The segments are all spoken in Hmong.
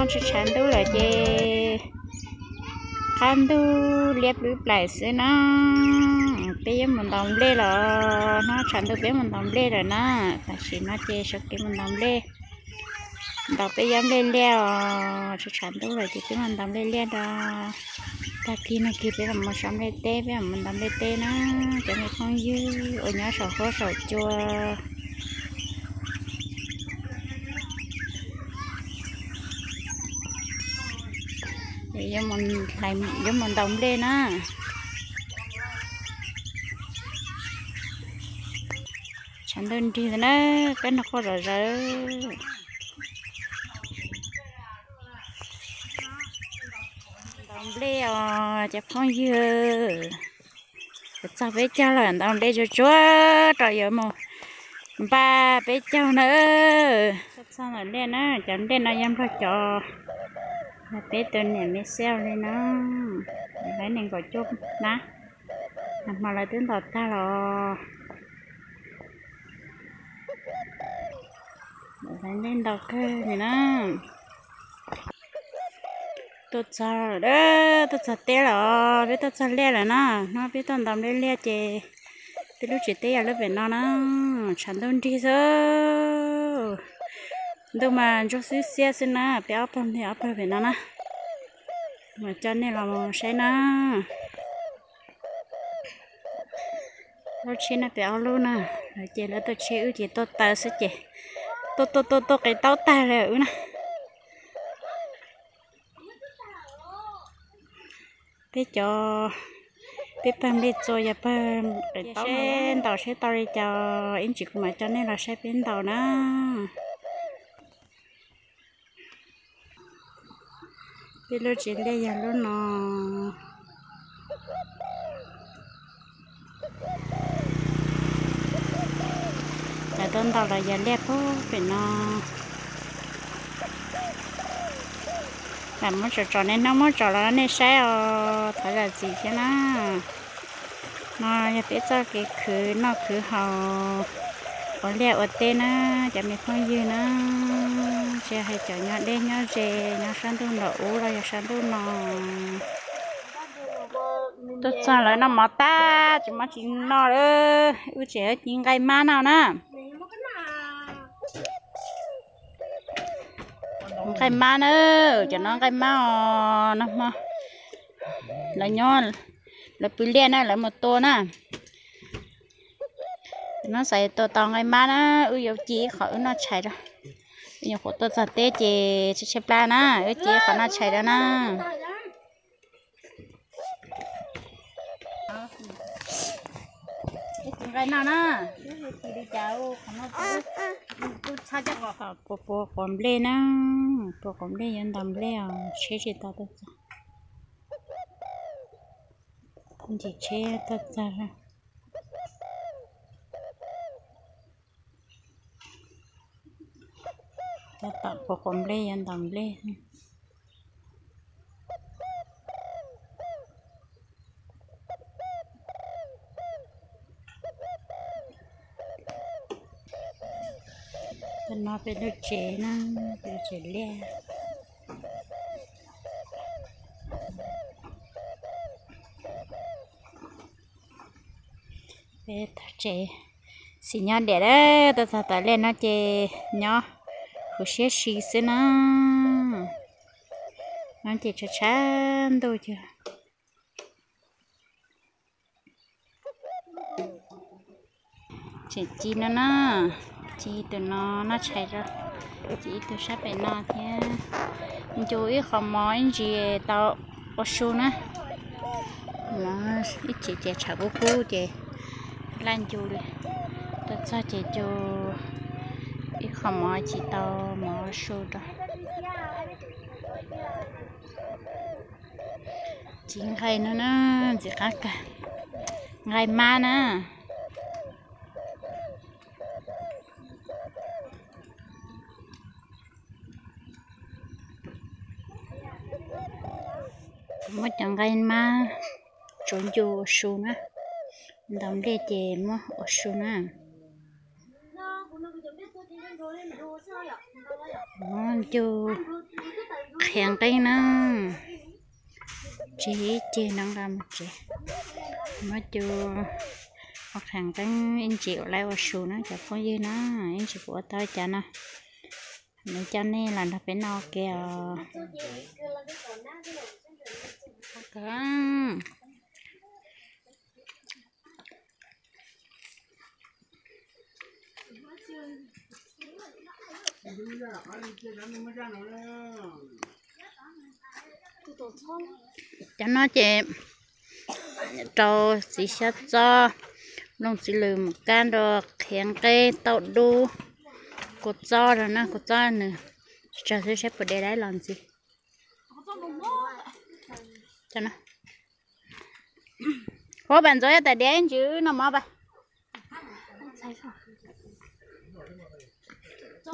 Tshav ntuj lawm ces qab ntug liab plwb plaim xwb na. Peb yuav mus ntaus nplej los, hnub tshav ntuj peb mus ntaus nplej lawm na. Tam sim no ces sawv kev mus ntaus nplej, ntaus peb yab nplej liaj os. Tshav ntuj lawm ces peb mus ntaus nplej liaj rau. Tag kis nag kis peb los mus sab nplej teb, peb los mus ntaus nplej teb na. Cov me phooj ywg uas nyob saum huab saum cua, yuav mus ntaus nplej na. Tshav ntuj nrig ntawd na, peb nrog quaj zom zaws. Ntaus nplej os cov phooj ywg, txog peb caug lawm, ntaus nplej tsuag tsuag rau yuav mus npaj peb caug na. Txog ntawm liaj na, cov nplej no yog nplog cov, yog peb tus niam me xeeb li na, lawv nees nkaum cuaj hnab, nag hmo lawv twb ntaus tag los. Lawv ntaus kawg li na. Tuaj txog, tuaj txog teb lawm, peb tuaj txog liaj lawm na. Hnub peb tuaj ntaus nplej liaj ces peb lub tsev teb yog lub pem no na. Tshav ntuj nrig xwb, ntuj mas ntsuab xwb xiab xwb na. Peb ob pawg nplej ob pawg pem no na. Mas coj nej los saib na. Lub tsheb no pem ob lub na, lawv ces lawv tuaj tsheb, wb ces tuaj taw xwb ces tuaj tuaj tuaj tuaj qev taub tag li wb na. Peb cov, peb pawg nplej txua yog pawg qev taub, ntaus seb tau li cas ib ntsis kuv mam coj nej los saib peb ntaus na. Peb lub tsev liaj yog lub no. Lawv tuaj ntaus los yog liaj pug pem no. Lam muab tsom tsom, nej hnub muab tsom los nej saib os, thov zam txim thiab na. No yog peb txoj kev khwv noj khwv haus, ua liaj ua teb na, cov me phooj ywg na. Tsis hais cov nyob deb nyob ze, nyob sab ntuj nraum ub los yog sab ntuj no. Tuaj txog lawv noj mov tag, tsis muaj tsis noj lawm, wb tseem ci nqaij mab noj na. Nqaij mab na, cov no nqaij mab os, nag hmo lawv nyob, lawv pw liaj na, lawv mus tua na. Cov no xav tua tau nqaij mab na, wb yuav ci ib qho wb noj tshais rau. Wb nyuam qhuav tuaj txog teb ces tshaib tshaib plab na, wb ci ib qho noj tshais rau na. Nqaij noj na, ci li cas qhov no, pua pua quav nplej na, pua quav nplej yuav ntaus nplej os, tsheb tsis tau tuaj txog. Ntsis tsheb tuaj txog. Tab tom pua quav nplej yuav ntaus nplej. Tus no peb lub tsev na, peb lub tsev liaj. Peb tsev xim nyob diam, tuaj txog tom liaj no ces nyob huv siab si xwb na. No ces tshav tshav ntuj ces tseem ci no na, ci tus no noj tshais rau, ci ib tug sab pem no thiab. Ncu ib qho mov ib ntsis tau ua su na. Ib chim ces tshav kub kub ces laj ncu li. Tuaj txog ces ncu ib qho mov tsis tau mov ua su rau. Ci nqaij no na, ntxim qab kawg. Nqaij mab na. Muab cov nqaij mab tsuav ncu ua su na. Ntaus nplej ces muab ua su na. Muab ncu, Qhiav nqeeb na, tsis ib ceg no nqa mus tsev. Muab cua ua qhiav nqeeb ib ntsis ua laib ua su na cov phooj ywg na, ib ntsis kuv ua tau cas no, nws coj nej los nrog peb noj ua ke os. Cov no ces rau txiv xyab txob, nplooj txiv lws mus kab nrog qhiav nqeeb tauj dub, kua txob rau na, kua txob nws tsawg xwb saib puas de dab los ntxiv. Huab pas ntxuav ib tais diav ib ntsis wb noj mov pas.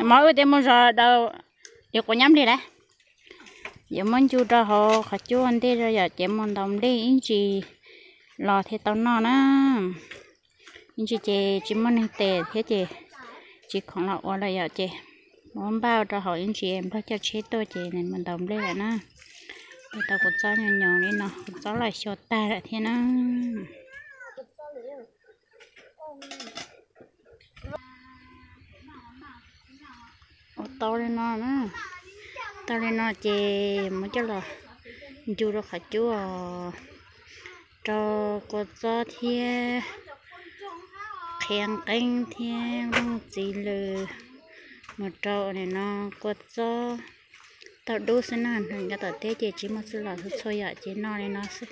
Mov wb tias mus zog daws, yuav quav nyab nplig lawm. Yuav muab ncu rau hauv qhov cub ua ntej rau yom, ces mus ntaus nplej ib ntsis los thiaj tau noj na. Ib ntsis ces tsis muaj neeg tes thiab ces tsis khoom los ua lawm yom, ces muab npaj rau hauv ib ntsis nplog coj tsheb tuaj ces nws mus ntaus nplej lawm na. Ua tau kua txob nyoos nyoos li no, kua txob los xyuas tag lawm thiab na. Ua tau li no na, tau li no ces muab coj los ncu rau qhov cub os, rau kua txob thiab qhiav nqeeb thiab nplooj txiv lws, mus rau ua li no kua txob tauj dub xwb na, nws nyob tom teb ces tsis muaj txuj lom txhua txhua yom ces noj li no xwb.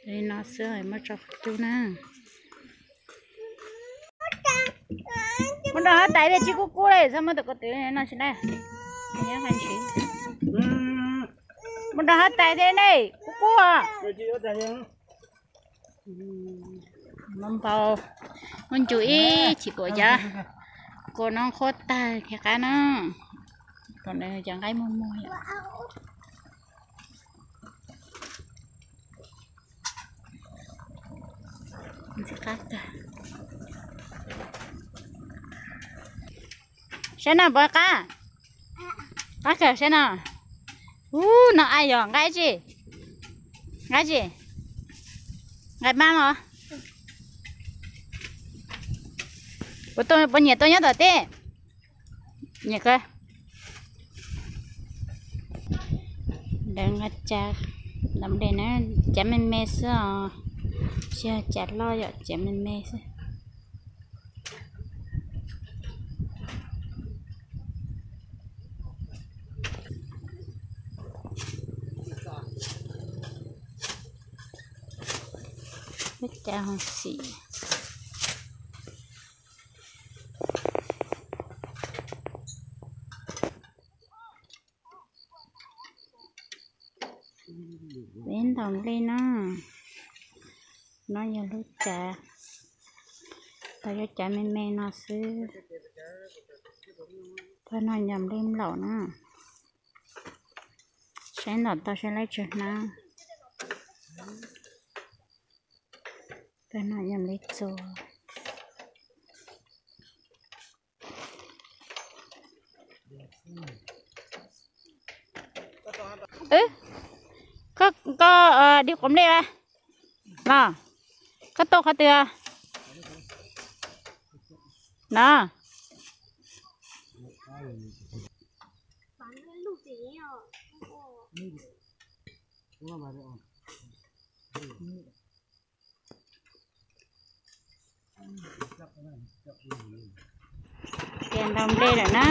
Li no xwb muab rau qhov cub na. Muab nrog huab tais thiaj tsis kub kub li, txhob muab tus ko twv no tsis dai. Muab nrog huab tais thiab ne, kub kub os. Muab npau, muab ncu ib chim kuam cov kua no qhuav tag thiaj qab na. Kom nws cov nqaij muag muag yom. Saib no puas qab, qab kawg saib no. Ub, no a yog nqaij tsi, nqaij tsi, nqaij mab los. Puas nyiam tuaj nyob tom teb? Nyiam kawg. Lawv nqa cas ntaus nplej na, cav me me xwb os, tsis yog cav loj yom, cav me me xwb. Lub cav ho xim. Peb ntaus nplej no, no yog lub cav, tau yog cav me me no xwb. Pab no yog nplej nplaum na, saib ntaus tau saib lawv tsawg hnab. Pab no yog nplej txua. Wb, koj, koj dig quav nplej los, koj tuaj qhov twg no? Tias ntaus nplej lawm na.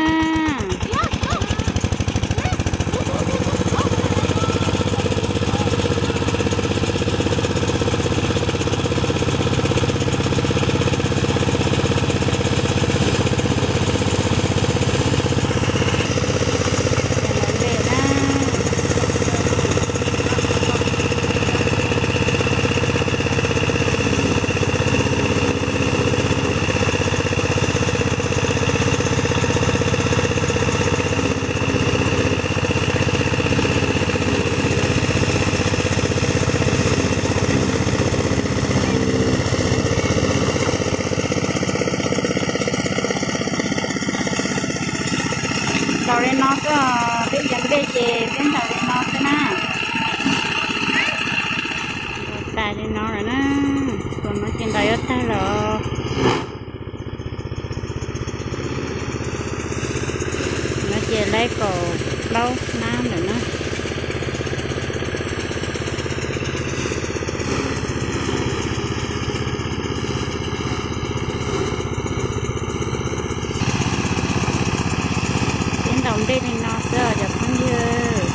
No xwb os, peb cov nplej ces peb ntaus li no xwb na. Ntaus tas li no lawm na, tus no ces ntaus yuav tag lawm. No ces laib kaum plaub hnab lawm na. Peb ntaus nplej li no xwb os cov phooj ywg.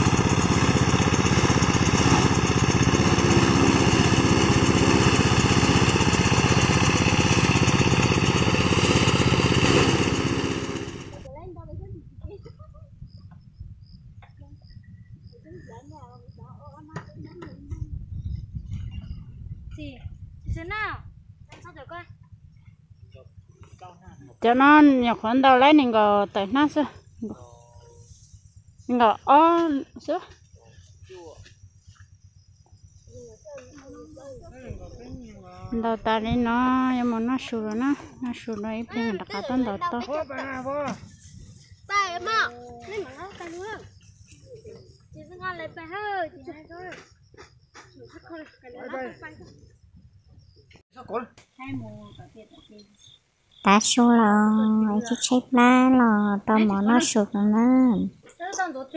Cov no nyuam qhuav ntaus laib nees nkaum tawm hnab xwb, nees nkaum ob xwb. Ntaus tas li no, yuav mus noj su lawm na, noj su lawm ib pliag rov qab tuaj ntaus toj. Tav su los ib tsib tshaib plab los rau mov noj su no na.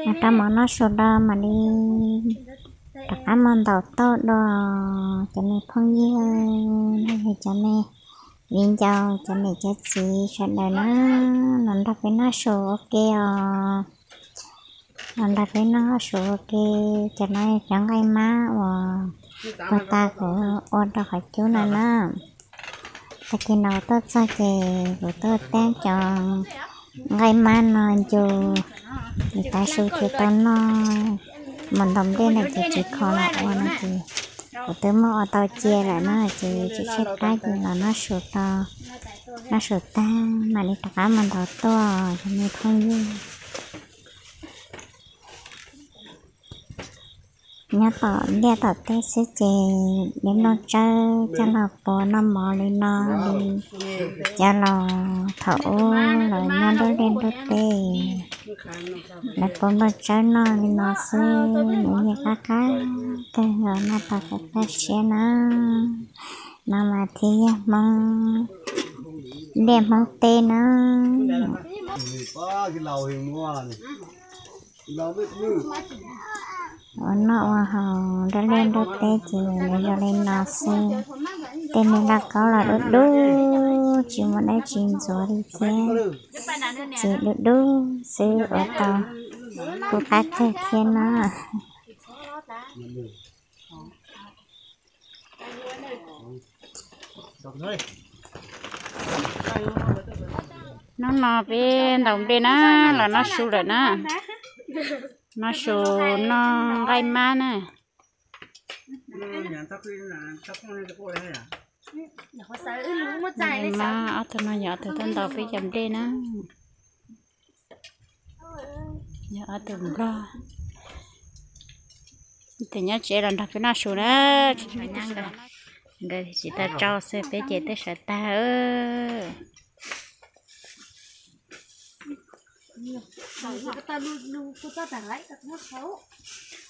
Los rau mov noj su no mam li rov qab mus ntaus toj dua. Cov me phooj ywg, cov me viv ncaus, cov niam cov txiv sawv daws na, los nrog peb noj su ua ke os. Los nrog peb noj su ua ke. Cov no yog cov nqaij mab uas puag ta kuv ua rau qhov cub no na. Tag kis no kuv tuaj txog ces kuv tuaj tab cov nqaij mab no ncu, es tav su ces tau noj. Mus ntaus nplej ntawm ces tsis kho los ua no ces kuv twb muab ua tau cia lawm no ces tsis tshaib plab ces los noj su tau, noj su tag mam li rov qab mus ntaus tuaj cov me phooj ywg. Nyob tom liaj tom teb xwb ces li nplooj tsawb coj los puas noj mov li no li. Cov laus thaum ub los nyob nruab liaj nruab teb, lawv puas nplooj tsawb noj li no xwb, nws yeej qab qab kawg nkaus, noj tau kom kaj siab na. No mas thiaj yog Hmoob, liaj Hmoob teb na. Ua noj ua haus nruab liaj nruab teb ces nws zoo li no xwb. Tej me lauj kaub los dub dub, tsis muaj dab tsi ntxuav li thiab, ces dub dub xwb ua tau kuj qab kawg thiab na. Hnub no peb ntaus nplej na, los noj su lawm na. Noj su, noj nqaij mab na. Nqaij mab, ob tug no yog ob tug tuaj ntaus peb cov nplej na. Yog ob tug nplog. Tus nyob tsev los nrog peb noj su na. Nkawd tsis tau tsau xwb, peb ces twb sawv tag.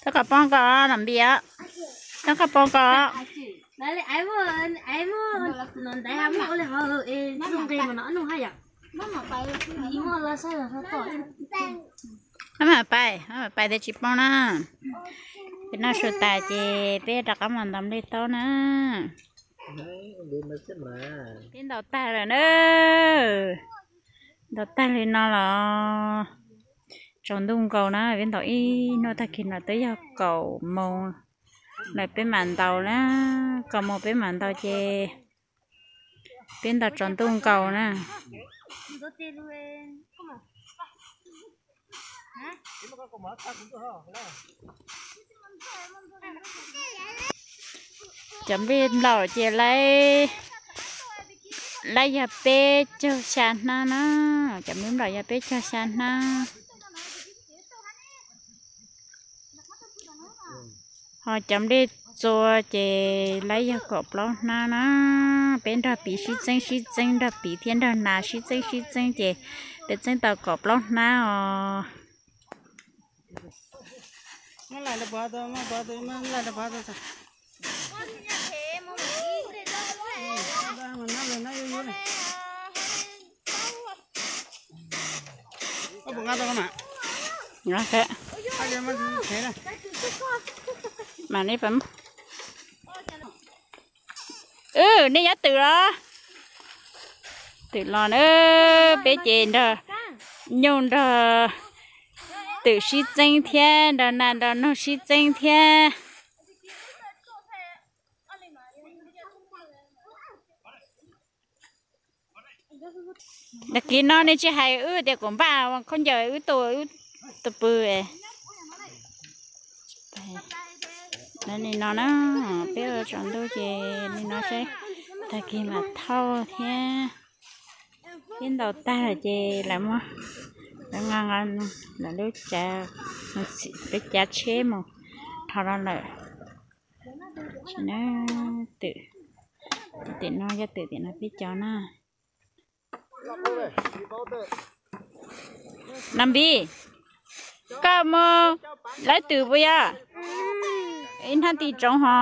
Tab kom poob ko los npias, tab kom poob ko. Maj mam pais, maj mam pais thiaj tsis poob na. Peb noj su tas ces peb rov qab mus ntaus nplej tau na. Peb ntaus tag lawm na. Ntaus tag li no los tsaus ntuj nkaus na, peb ntaus ib hnub tag kis no twb yog kaum moos lawm peb mam ntaus na. Kaum moos peb mam ntaus ces peb ntaus tsaus ntuj nkaus na. Cov nplej nplaum ces laib, laib yog peb caug xya hnab na. Cov nplej nplaum yog peb caug xya hnab. Ho cov nplej txua ces laib yog kaum plaub hnab na. Peb nrog piv sib txeeb sib txeeb, nrog piv thiab nrog nas sib txeeb sib txeeb ces peb txeeb tau kaum plaub hnab os. Mam li pam. Nej nyob twm los? Twm los na, peb ces nrog nyuj nrog twm sib txeeb thiab nrog nas nrog noog sib txeeb thiab. Tag kis no nej tsis hais wb tias kuv npaj khaub ncaws wb tu, wb tu pw. Li no na, peb ua tsaus ntuj ces li no seb, tag kis mam thauj thiab. Peb ntaus tag lawm ces lawv muab, lawv nqa lawv lub cav, lub cav tsheb mus dhos los lawm. Tim no yog tim no peb cov na. Nam Npis, koj mus lawv twm puas yog? Ib hnab ti tsoov ho,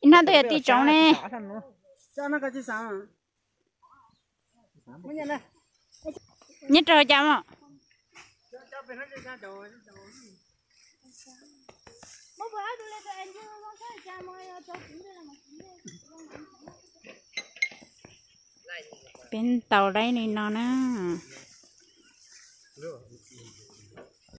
ib hnab twb yog ti tsoov ne. Nyob rau cas mog? Peb ntaus laib li no na.